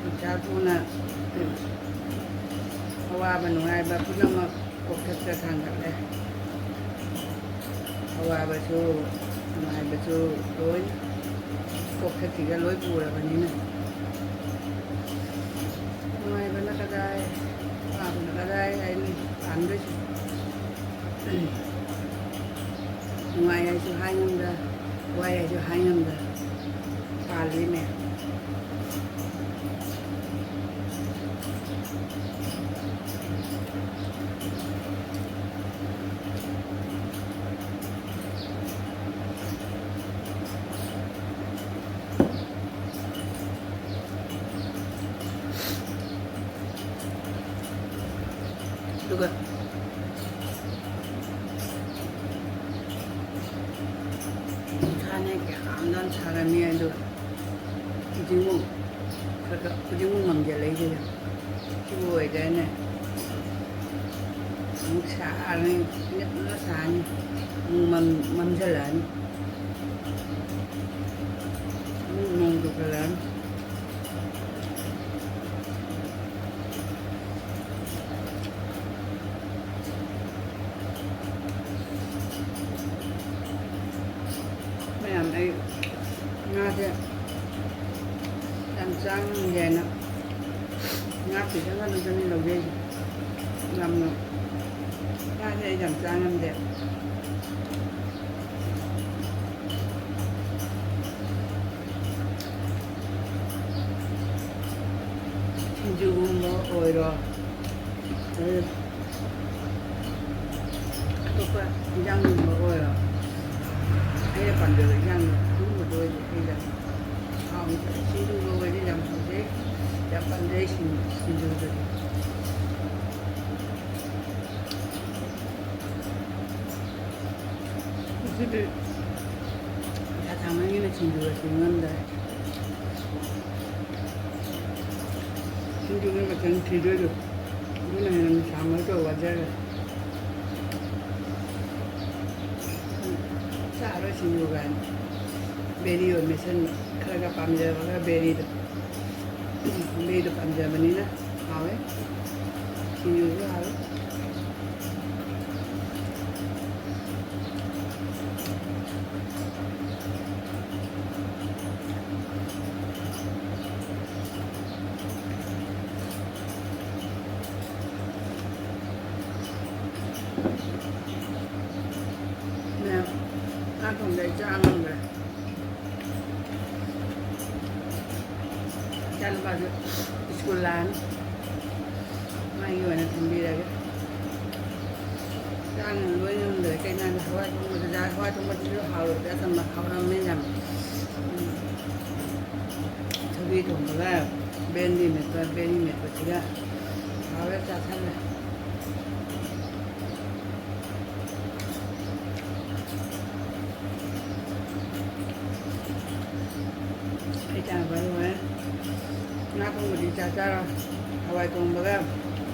ꯁꯪꯁꯥꯔ ꯄꯨꯅ ꯑꯋꯥꯕ ꯅꯨꯡꯉꯥꯏꯕ ꯄꯨꯝꯅꯃꯛ ꯀꯣꯛꯊꯛꯇ ꯊꯥꯡꯒꯠꯂꯦ꯫ ꯑꯋꯥꯕꯁꯨ ꯅꯨꯡꯉꯥꯏꯕꯁꯨ ꯂꯣꯏ ꯀꯣꯛꯊꯛꯁꯤꯗ ꯂꯣꯏ ꯄꯨꯔꯕꯅꯤꯅ꯫ ꯈꯪꯗꯣꯏꯁꯦ꯫ ꯅꯨꯡꯉꯥꯏ ꯍꯥꯏꯁꯨ ꯍꯥꯏ ꯉꯝꯗ, ꯋꯥꯏ ꯍꯥꯏꯁꯨ ꯍꯥꯏ ꯉꯝꯗ ꯄꯥꯜꯂꯤ ꯃꯌꯥꯝ꯫ ꯑꯗꯨꯒ ꯅꯨꯡꯁꯥꯅꯦ ꯀꯌꯥꯝ ꯌꯥꯝ ꯁꯥꯔꯝꯃꯤ, ꯑꯗꯨꯒ ꯍꯧꯖꯤꯛꯃꯨꯛ ꯈꯔ ꯈꯔ ꯍꯧꯖꯤꯛꯃꯨꯛ ꯃꯝꯁꯤꯜꯂꯛꯏꯁꯦ꯫ ꯁꯤꯕꯨ ꯑꯣꯏꯗ꯭ꯔꯦꯅꯦ꯫ ꯑꯃꯨꯛ ꯁꯥꯔꯅꯤ, ꯐꯖꯅ ꯁꯥꯔꯅꯤ꯫ ꯑꯃꯨꯛ ꯃꯝ-, ꯃꯝꯁꯤꯜꯂꯛꯑꯅꯤ꯫ ꯑꯃꯨꯛ ꯅꯣꯡ ꯆꯨꯁꯜꯂꯛꯑꯅꯤ꯫ ꯃꯌꯥꯝ, ꯑꯩ ꯉꯥꯁꯦ ꯌꯥꯝ ꯆꯥ ꯉꯝꯗꯦꯅ ꯉꯥ ꯈꯤꯇꯪ ꯑꯗꯨꯗꯅꯤ ꯂꯧꯖꯩꯁꯦ꯫ ꯌꯥꯝꯅ ꯉꯥꯁꯦ ꯑꯩ ꯌꯥꯝ ꯆꯥ ꯉꯝꯗꯦ꯫ ꯁꯤꯡꯖꯨꯒꯨꯝꯕ ꯑꯣꯏꯔꯣ, ꯑꯗꯩ ꯑꯇꯣꯞꯄ ꯏꯟꯖꯥꯡꯒꯨꯝꯕ ꯑꯣꯏꯔꯣ, ꯑꯩꯅ ꯄꯥꯝꯖꯕ ꯏꯟꯖꯥꯡꯗꯣ ꯑꯗꯨꯒꯨꯝꯕꯗꯣ ꯑꯣꯏꯗꯤ ꯑꯩ ꯌꯥꯝ ꯍꯥꯎꯅ ꯆꯥꯏ꯫ ꯁꯤꯡꯖꯨꯒ ꯑꯣꯏꯔꯗꯤ ꯌꯥꯝ ꯍꯥꯎꯖꯩ, ꯌꯥꯝ ꯄꯥꯝꯖꯩ ꯁꯤꯡ-, ꯁꯤꯡꯖꯨꯗꯗꯤ꯫ ꯉꯁꯤꯗꯤ ꯄꯩꯁꯥ ꯊꯥꯡꯃꯟꯒꯤꯅ ꯁꯤꯡꯖꯨꯒ ꯁꯨꯡꯉꯝꯗ꯭ꯔꯦ꯫ ꯁꯤꯡꯖꯨꯒꯤ ꯃꯆꯜ ꯊꯤꯗꯣꯏꯗꯣ, ꯑꯗꯨꯅ ꯍꯦꯟꯅ ꯅꯨꯡꯁꯥ ꯃꯔꯛꯇ ꯋꯥꯖꯔꯦ꯫ ꯆꯥꯔꯣꯏ ꯁꯤꯡꯖꯨ ꯀꯥꯏꯅ ꯕꯦꯔꯤ ꯑꯣꯏꯅ ꯃꯦꯠꯁꯟꯕ, ꯈꯔ ꯈꯔ ꯄꯥꯝꯖꯕ ꯈꯔ ꯕꯦꯔꯤꯗꯣ꯫ ꯕꯦꯔꯤꯗꯣ ꯄꯥꯝꯖꯕꯅꯤꯅ ꯍꯥꯎꯋꯦ꯫ ꯁꯤꯡꯖꯨꯁꯨ ꯍꯥꯎꯋꯦ꯫ ꯑꯗꯩ ꯆꯥ ꯉꯝꯗ꯭ꯔꯦ꯫ ꯏꯆꯥꯅꯨꯄꯥꯁꯨ ꯁ꯭ꯀꯨꯜ ꯂꯥꯛꯑꯅꯤ꯫ ꯃꯥꯒꯤ ꯑꯣꯏꯅ ꯊꯝꯕꯤꯔꯒꯦ꯫ ꯆꯥ ꯂꯣꯏ ꯉꯝꯗ꯭ꯔꯦ꯫ ꯀꯩꯅꯣꯗ ꯍꯋꯥꯏ ꯊꯣꯡꯕꯗꯨꯗ, ꯍꯋꯥꯏ ꯊꯣꯡꯕꯗꯨꯁꯨ ꯍꯥꯎꯔꯕꯗꯤ ꯑꯆꯝꯕ ꯍꯥꯎꯔꯝꯃꯦ ꯌꯥꯝ꯫ ꯎꯝ꯫ ꯊꯕꯤ ꯊꯣꯡꯕꯒ ꯕꯦꯟꯗꯤ ꯃꯦꯠꯄ, ꯕꯦꯟꯗꯤ ꯃꯦꯠꯄꯁꯤꯒ ꯍꯥꯎꯔꯦ ꯆꯥꯁꯜꯂꯦ꯫ ꯑꯩ ꯆꯥꯅꯕ ꯂꯣꯏꯔꯦ꯫ ꯉꯥ ꯊꯣꯡꯕꯗꯤ ꯆꯥ ꯆꯥꯔꯣꯏ꯫ ꯍꯋꯥꯏ ꯊꯣꯡꯕꯒ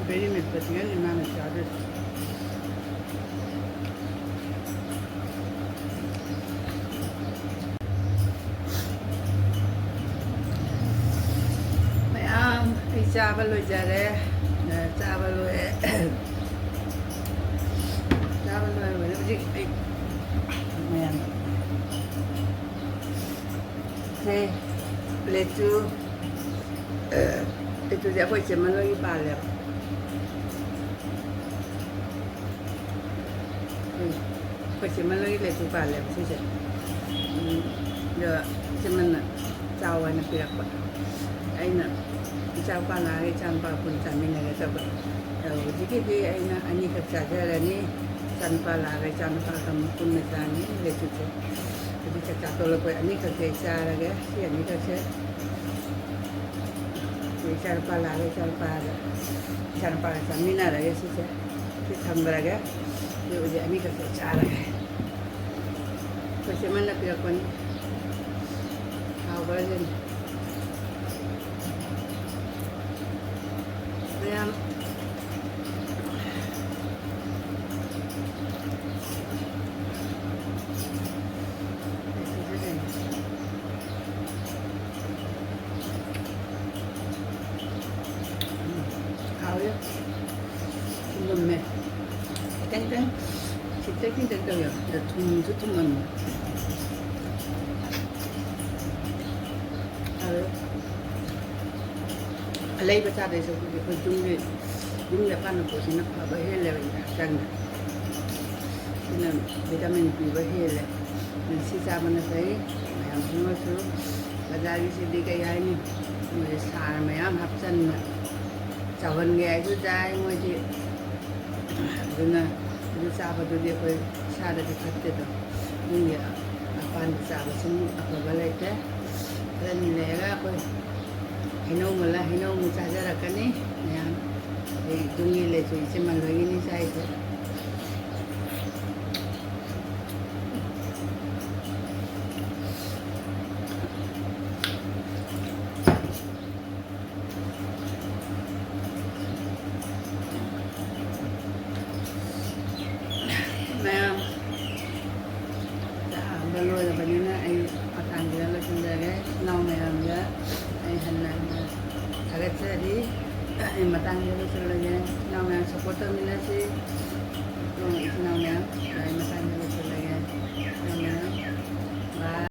ꯕꯦꯔꯤ ꯃꯤꯠꯀ ꯆꯤꯛꯀꯟꯁꯤ ꯃꯥꯅ ꯆꯥꯗꯣꯏꯁꯦ꯫ ꯃꯌꯥꯝ ꯑꯩ ꯆꯥꯕ ꯂꯣꯏꯖꯔꯦ꯫ ꯆꯥꯕ ꯂꯣꯏꯔꯦ꯫ ꯆꯥꯕ ꯂꯣꯏꯔꯕꯅꯤ ꯍꯧꯖꯤꯛ ꯑꯩ ꯃꯌꯥꯝ꯫ ꯁꯦ, ꯂꯦꯆꯨ, ꯂꯦꯆꯨꯁꯦ ꯑꯩꯈꯣꯏ ꯆꯦꯃꯟ ꯍꯣꯏꯒꯤ ꯄꯥꯜꯂꯦꯕ꯫ ꯎꯝ꯫ ꯑꯩꯈꯣꯏ ꯆꯦꯃꯟ ꯍꯣꯏꯒꯤ ꯂꯦꯆꯨ ꯄꯥꯜꯂꯦꯕ ꯁꯤꯁꯦ꯫ ꯎꯝ꯫ ꯑꯗꯣ ꯆꯦꯃꯟꯅ ꯆꯥꯎ ꯍꯥꯏꯅ ꯄꯤꯔꯛꯄ꯫ ꯑꯩꯅ ꯏꯆꯥꯅꯨꯄꯥ ꯂꯥꯛꯑꯒ ꯏꯆꯥꯅꯨꯄꯥ ꯄꯨꯟꯅ ꯆꯥꯃꯤꯟꯅꯒꯦ ꯇꯧꯕ꯫ ꯑꯗꯣ ꯍꯧꯖꯤꯛꯀꯤꯗꯤ ꯑꯩꯅ ꯑꯅꯤꯈꯛ ꯆꯥꯖꯔꯅꯤ꯫ ꯏꯆꯥꯅꯨꯄꯥ ꯂꯥꯛꯑꯒ ꯏꯆꯥꯅꯨꯄꯥꯒ ꯑꯃꯨꯛ ꯄꯨꯟꯅ ꯆꯥꯅꯤ ꯂꯦꯆꯨꯁꯦ꯫ ꯑꯗꯨ ꯆꯥꯛꯆꯥ ꯇꯣꯂꯛꯄ ꯑꯅꯤꯈꯛꯁꯦ ꯑꯩ ꯆꯥꯔꯒꯦ꯫ ꯁꯤ ꯑꯅꯤꯈꯛꯁꯦ ꯑꯩꯈꯣꯏ ꯏꯆꯥꯅꯨꯄꯥ ꯂꯥꯛꯑꯒ ꯏꯆꯥꯅꯨꯄꯥꯗ, ꯏꯆꯥꯅꯨꯄꯥꯒ ꯆꯥꯃꯤꯟꯅꯔꯒꯦ ꯁꯤꯁꯦ꯫ ꯁꯤ ꯊꯝꯈ꯭ꯔꯒꯦ꯫ ꯑꯗꯨ ꯍꯧꯖꯤꯛ ꯑꯅꯤꯈꯛꯁꯦ ꯆꯥꯔꯒꯦ꯫ ꯑꯩꯈꯣꯏ ꯆꯦꯃꯟꯅ ꯄꯤꯔꯛꯄꯅꯤ꯫ ꯍꯥꯎꯈ꯭ꯔꯖꯅꯤ꯫ ꯃꯌꯥꯝ꯫ ꯎꯝ, ꯍꯥꯎꯋꯦ꯫ ꯊꯨꯝꯃꯝꯃꯦ꯫ ꯈꯤꯇꯪ ꯈꯤꯇꯪ ꯁꯤꯛꯇꯛ ꯁꯤꯛꯇꯛ ꯇꯧꯋꯦ꯫ ꯑꯗ ꯊꯨꯝꯁꯨ ꯊꯨꯝꯃꯝꯃꯦ꯫ ꯍꯥꯎꯋꯦ꯫ ꯑꯂꯩꯕ ꯆꯥꯗꯣꯏ ꯁꯔꯨꯛꯄꯨꯗꯤ ꯑꯩꯈꯣꯏ ꯌꯨꯝꯒꯤ, ꯌꯨꯝꯒꯤ ꯑꯄꯥꯟꯕ ꯄꯣꯠꯁꯤꯅ ꯐꯕ ꯍꯦꯜꯂꯦꯕ ꯍꯛꯆꯥꯡꯗ꯫ ꯁꯤꯅ ꯚꯤꯇꯥꯃꯤꯟ ꯄꯤꯕ ꯍꯦꯜꯂꯦ꯫ ꯁꯤ ꯆꯥꯕꯅ ꯐꯩ꯫ ꯃꯌꯥꯝ ꯄꯨꯝꯅꯃꯛꯁꯨ ꯕꯖꯥꯔꯒꯤꯁꯤꯗꯤ ꯀꯩ ꯍꯥꯏꯅꯤ, ꯃꯣꯏꯁꯦ ꯁꯥꯔ ꯃꯌꯥꯝ ꯍꯥꯞꯆꯟꯅ ꯆꯥꯎꯍꯟꯒꯦ ꯍꯥꯏꯁꯨ ꯆꯥꯏ ꯃꯣꯏꯗꯤ꯫ ꯑꯗꯨꯅ ꯑꯗꯨ ꯆꯥꯕꯗꯨꯗꯤ ꯑꯩꯈꯣꯏ ꯏꯁꯥꯗꯗꯤ ꯐꯠꯇꯦꯗꯣ꯫ ꯌꯨꯝꯒꯤ ꯃꯄꯥꯟꯗ ꯆꯥꯕꯁꯤꯃꯨꯛ ꯑꯐꯕ ꯂꯩꯇꯦ꯫ ꯈꯔꯅꯤ ꯂꯩꯔꯒ ꯑꯩꯈꯣꯏ ꯍꯩꯅꯧ ꯃꯨꯜꯂ ꯍꯩꯅꯧ ꯑꯃꯨꯛ ꯆꯥꯖꯔꯛꯀꯅꯤ ꯃꯌꯥꯝ꯫ ꯑꯩ ꯌꯨꯝꯒꯤ ꯂꯩꯁꯨ ꯏꯆꯦ ꯃꯜꯂꯣꯏꯒꯤꯅꯤ ꯆꯥꯏꯁꯦ꯫ ꯃꯌꯥꯝ ꯆꯥꯕ ꯂꯣꯏꯔꯕꯅꯤꯅ ꯑꯩ ꯃꯇꯥꯡꯁꯤꯗ ꯂꯣꯏꯁꯤꯟꯖꯔꯒꯦ꯫ ꯏꯅꯥꯎ ꯃꯌꯥꯝꯗ ꯑꯩ ꯍꯟꯅ ꯍꯟꯅ ꯊꯥꯒꯠꯆꯔꯤ꯫ ꯑꯩ ꯃꯇꯥꯡꯁꯤꯗ ꯂꯣꯏꯁꯤꯜꯂꯒꯦ꯫ ꯏꯅꯥꯎ ꯃꯌꯥꯝ ꯁꯞꯄꯣꯔꯠ ꯇꯧꯃꯤꯟꯅꯁꯤ꯫ ꯏꯆꯤꯟ ꯏꯅꯥꯎ ꯃꯌꯥꯝ ꯑꯩ ꯃꯇꯥꯡꯁꯤꯗ